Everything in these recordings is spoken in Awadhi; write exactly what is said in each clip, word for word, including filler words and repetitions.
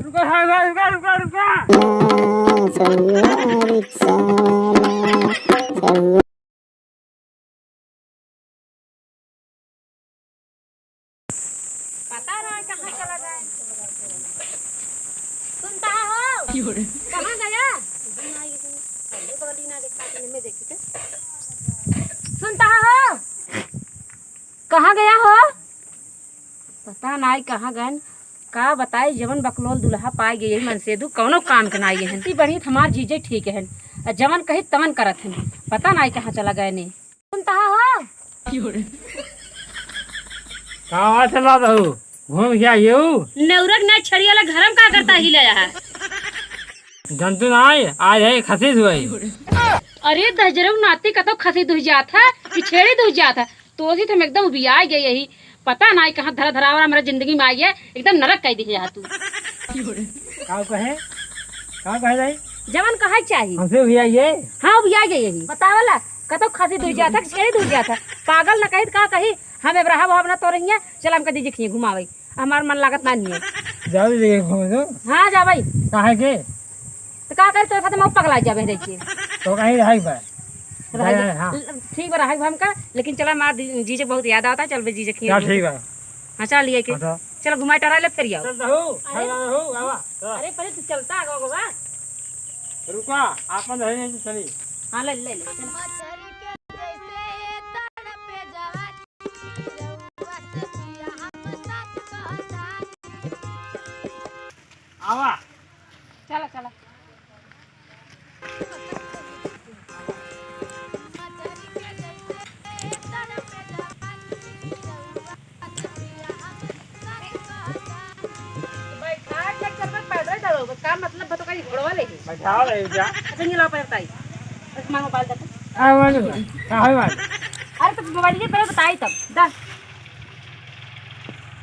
रुका, रुका, रुका, रुका, रुका। पता ना कहाँ चला गए। सुनता हो? कहाँ गया? सुनता हो? कहाँ गया हो? पता नाई कहाँ गएन। का बताई, जवन बकलोल दुल्हा पाए गए, यही मन से दू कौनो काम के नाई हन। इतनी बढ़िया हमार जीजे ठीक हन, आ जवन कही तवन करत हन। पता नाई कहाँ चला गए ने। सुनता हो? कहाँ चला रहू? घूम के आइयो। नौरक ना छड़िया ला घरम का करता ही ले है। जंतु नाई, आज है खसीस हुई। अरे दहजरऊ नाती कतो खसी दुह जात है कि छेड़ी दुह जात है। तोसी तो हम एकदम उबियाइ गए यही। पता नाई कहाँ धरा धरावरा मेरा जिंदगी में आइ गया, एकदम नरक कइ दिहे यहाँ तू। का कहे? का कहे जाई? जवन कहे चाही। हमसे उबियाइ गए? हाँ, उबियाइ गए यही। बतावला, कतो खसी दुह जात है, छेड़ी दुह जात है। पागल न कही त का कही, हम एबराहा भाव ना तो रहिए, चल हमका दीजिए खिए घुमावे। हमार मन लागत ना नहीं है। जाओ दीदी घूम दो। हाँ, जाबई। काहे के? तो का करे, तोरे साथ में पगला जाबे रह के। तो कहीं रही बा। रह जाए, हाँ। ठीक बा, रह हमका, लेकिन चला हमार दी-, जीजे बहुत याद आवता, चल बे जीजे खिए चल, घूम। ठीक बा। हाँ, चल लिए के। हाँ, तो। चल घुमाए टहराए ले, फिर आओ। चल, रहू, अरे। चल, रहू, आवा, चल। अरे, पहले तू चलता आगे, आगे बा। रुका, आपन रहे नहीं तो चली। हाँ, ले, ले, ले, चल। आवा। चला, चला। बैठा के चल, पैदल चलो, का मतलब बता, कहीं घोड़वा ले ही। बैठाओ ले जा। अच्छा, ये लो, पैर बताई। बस मांगो, बाल जाता। आ, मांगो, का है बात? अरे, तो मोबाइल के पहले बताई तब, दा।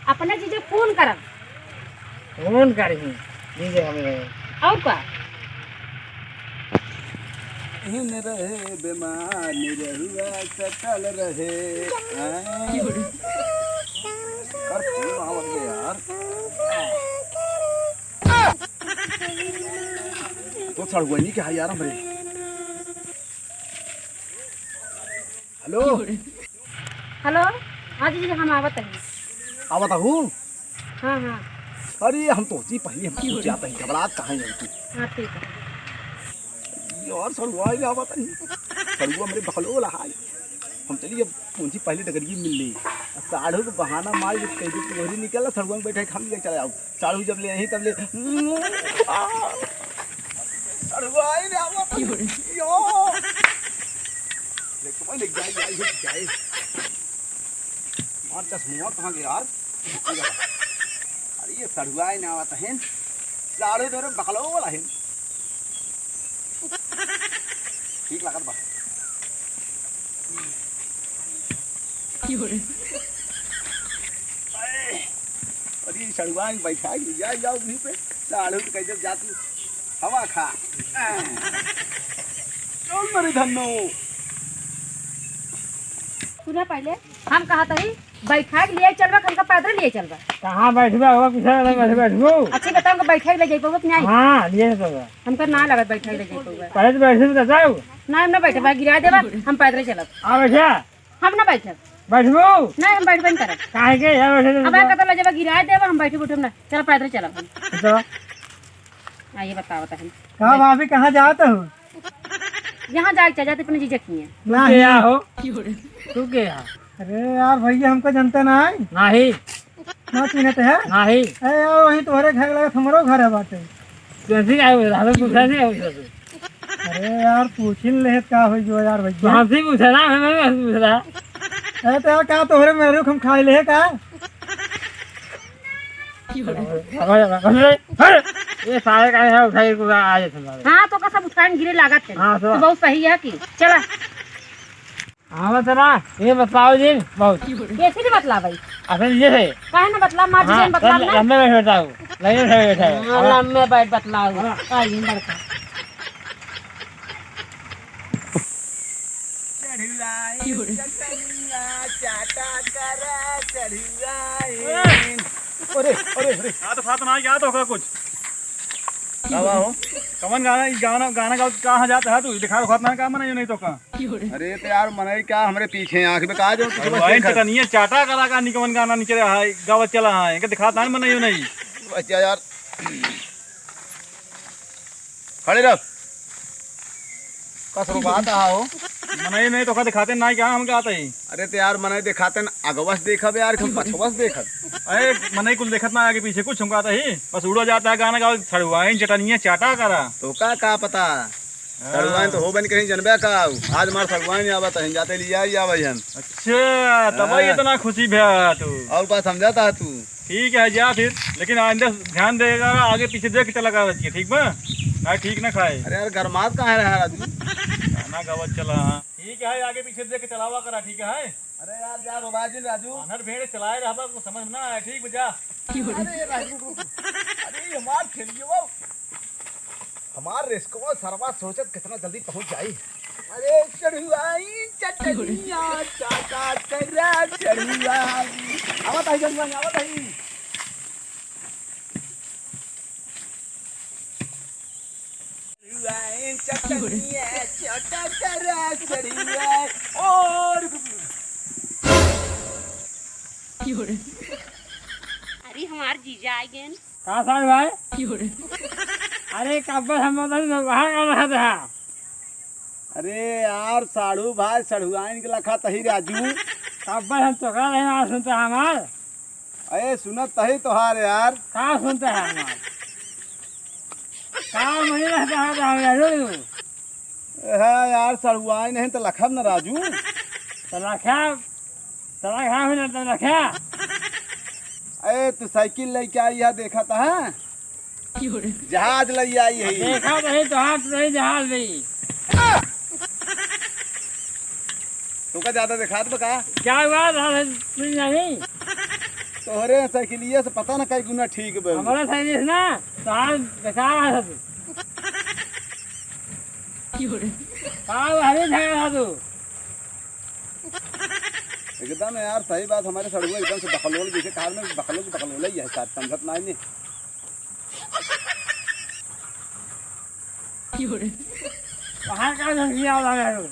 अपने जीजे फोन करब। फोन करही, जीजे हमें। और का? इन रहे बीमार निरहुआ सटल रहे। हाँ। यार, फोन आवत बे यार। तो सड़ुआइनी के है यार हमरे। हेलो। हेलो। हाँ जीजी, हम आवत हई। आवत हूँ? हाँ, हाँ। अरे, हम तो जी पहले हम पूछ जाता ही, घबरात कहाँ है तू? हाँ, ठीक है। यार, सड़ुआ ही आवत है। सड़ुआ मेरे बकलोल है। हम चली अब उनसे पहले डगरिये मिल ली। साढ़ू को बहाना मार के कह दे, तू घरी निकल, सड़ुआ में बैठा है, हम ले चले आओ। साढ़ू जब ले आई, तब ले, आ, सड़ुआ आई रे, आवत है। यो। ले, कमाई ले, जाए, जाए, जाए। हमार चश्मा कहाँ गया यार? अरे ये सड़ुआ ही ना आवत है। साढ़ू तोरे बकलो वाला है। ठीक लागत बा। अरे, अरे सड़ुआ ही बैठा है, जा, जाओ वहीं पे। साढ़ू तो कह दे, जा तू। हवा खा। चल मेरे धन्नो। सुना पहले, हम कहत हई, बैठा के लिए चलबा, हमका पैदल लिए चलबा। कहाँ बैठबा? वो पीछे वाला में बैठबू। अच्छी बताओ, हमका बैठा के ले जाई पउबा कि नहीं? हाँ, लिए चलबा। हमका ना लगत बैठा के ले जाई पउबा। पहले तो बैठे तो जाओ। ना, हम ना बैठबा, गिरा देबा, हम पैदल चलब। आ बैठा। हम ना बैठब। बैठबू? नहीं, हम बैठबे नहीं करब। काहे के? यहाँ बैठे तो अब जा। कतल जब गिराए देब, हम बैठे बैठे ना। चल पैदल चलब हम। तो? हाँ, ये बताओ, बताओ हम। कहाँ भाभी, कहाँ जात हो? यहाँ जाए चल जाते अपने जीजा किए। नहीं। के हो? तू के है? अरे यार भैया, हमको जनते ना है। नहीं। ना चिन्हत है? नाही। ए यार, वहीं तोहरे घर लगे हमरो घर है बाटे। कैसी आए हो? हमें पूछा नहीं है उससे। अरे यार, पूछिन लेहे का होई जो यार भैया। तो हमसे पूछा ना, हमें बस पूछ रहा। अरे तो यार, का तोहरे मेहरुख हम खाई लेहे का? अरे, ये सारे का है, उठाई को आ जाते हैं। हाँ, तो का सब उठाइन गिरे लागत है। हाँ, तो। तो बहुत सही है कि चला। आवत ना, ये बताओ जी, बहुत। कैसे नहीं बतला भाई? असल ये है। काहे ना बतला, मार हाँ, जी बतला लम-, ना। लम्बे बैठ बैठाओ, लम्बे बैठ बैठाओ। हाँ, लम्बे बैठ बतलाओ। हाँ। का ये लड़का। चढ़ुआइन चटनिया चाटा करा, चढ़ुआइन। अरे, अरे, अरे। हाँ, तो साथ में आ गया तो होगा कुछ। का बा हो? कवन गाना, ई गाना, गाना गावत कहाँ जात है तू? दिखा, दिखात ना का मनई नहीं तो का? अरे तो यार, मनई का हमरे पीछे आँख में का जो पीछे बस भाई, देखत। चटनिया चाटा करा का, निकवन गाना निकले है, गावत चला है, इनका दिखात ना मनई नहीं। बच्चा यार, खड़े रह। कसरो बात आ हो। मनई नहीं तो का दिखाते ना क्या हम गाते ही? अरे तो यार, मनई दिखाते ना, अगवस देखब यार, हम पछवस देखब। अरे मनई कुल देखत ना आगे पीछे कुछ हम गाते ही, बस उड़ा जाता है गाना गाओ, सड़ुआइन चटनिया चाटा करा। तो का, का पता? हाँ। सड़ुआइन तो हो बन कहीं जनबे का आऊ। आज मार सड़ुआइन आवत है, जाते लिया ही आवे हम। अच्छा, तब हाँ। इतना खुशी भया तू। और बात समझाता है तू। ठीक है, जा फिर, लेकिन आइंदा ध्यान देगा, आगे पीछे देख के चला कर रखिए, ठीक बा? ना ठीक ना खाए। अरे यार, गरमात कहाँ रहा राजू? गाना गावत चला, हाँ। ठीक है, आगे पीछे देख के चलावा करा, ठीक है? अरे यार, जा रोबाजिन राजू। अनर भेड़ चलाए रहबा, को समझ ना आए, ठीक बा, जा। अरे राजू, रुक, रुक। अरे, हमार ठेलिया, हमार रिस्कवा सरवा सोचत कितना जल्दी पहुंच जाई। अरे चढ़ुआई चटनिया चाटा तेरा चढ़ुआई। आवत है चढ़ुआई, आवत है। चढ़ुआई चटनिया चाटा तेरा चढ़ुआई। और अरे हमार जीजा आ गए। का साढ़ू भाई? अरे कब्बे हम मतलब तो बाहर कर रहा था। अरे यार साढ़ू भाई, सढ़ुआइन के लखा तही राजू। कब्बे हम तो कर रहे हैं, सुनते हमार। अरे सुनत तही तोहार यार। का सुनते हैं हमार? का महीना रहता है तो हम राजू? हाँ यार, सढ़ुआइन नहीं तो लखब न राजू। तो लखा, तो लखा हो ना तो लखा। अरे तू साइकिल लेके आई है, देखा था, हाँ? जहाज ले आई है। देखा तो है, जहाज नहीं, जहाज नहीं। तो का ज्यादा दिखात बा का? क्या हुआ? रात है, सुन नहीं। तोहरे साइकिलिया से पता ना कई गुना ठीक बा। हमारा साइकिल ना, तो आज दिखा रहा था तू। का वो हरे झगड़ा तू? एकदम यार सही बात, हमारे सड़ुआ एकदम से बकलोल, जैसे कार में बकलोल, बकलोल ही है, शायद समझत ना है। कहाँ का झंझिया वाला है?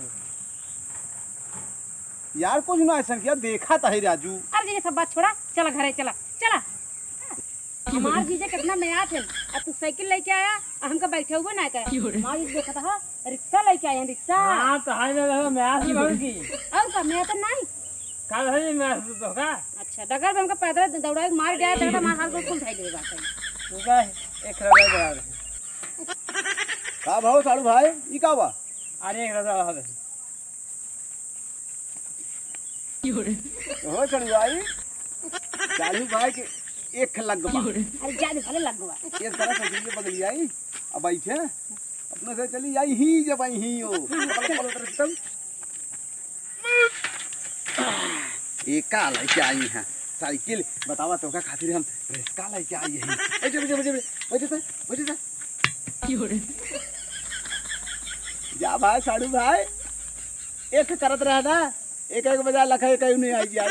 यार कुछ ना ऐसा किया, देखा था ही राजू। अरे ये सब बात छोड़ा, चला घरे चला, चला। हमार जीजा कितना मयात है, आ तू साइकिल लेके आया, आ हमका बैठे हुए ना कहे। हमार जीजा देखा था, रिक्शा लेके आए हैं, रिक्शा। हाँ, तो हाय में रहो, मयात नहीं भर की। और का, मयात नहीं? का रही मयात तो का? अच्छा, डगर में हमका पैदल दौड़ा के मार गया, अरे। डगर मार हाथ गोड़ कुल उठाई देगा। तू का एक रगड़ दे रहा। का भाव साड़ू भाई, ई का बा? अरे एक रगड़ दे। हो चढ़ुआई, चालू भाई के एक लग बा। अरे जा दे, भले लग बा। एक तरह से दिल्ली बगली आई, अब बैठे, अपने से चली आई ही जब आई ही हो। तब ये का लेके आई है साइकिल, बतावा तो का खातिर हम रिक्शा लेके आई है। बैठे, बैठे, बैठे, बैठे, बैठे, बैठे, बैठे। जा भाई साड़ू भाई, एक करत रहा ना, एक एक बजा लखा, एक नहीं आई जाए।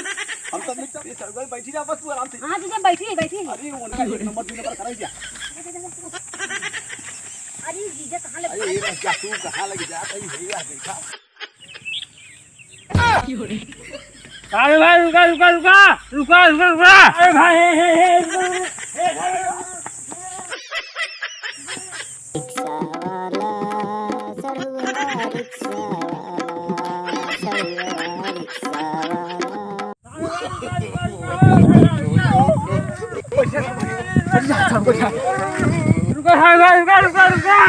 हम सब मिलकर ये सड़ुआई बैठी रहा बस तू आराम से। हाँ जीजा, बैठी, बैठी। अरे उनका एक नंबर, दो नंबर कराई जा। अरे जीजा कहाँ लग अरे ये रह जा, तू कहाँ लग जा, कहीं है यार देखा। अरे भाई रुका, रुका, रुका, रुका, रुका, रुका। अरे भाई, हे, हे, हे, रुका, रुका। रिक्शा वाला, सड़ुआ रिक्शा वाला, सड़ुआ रिक्शा वाला। रुका, रुका, रुका, रुका।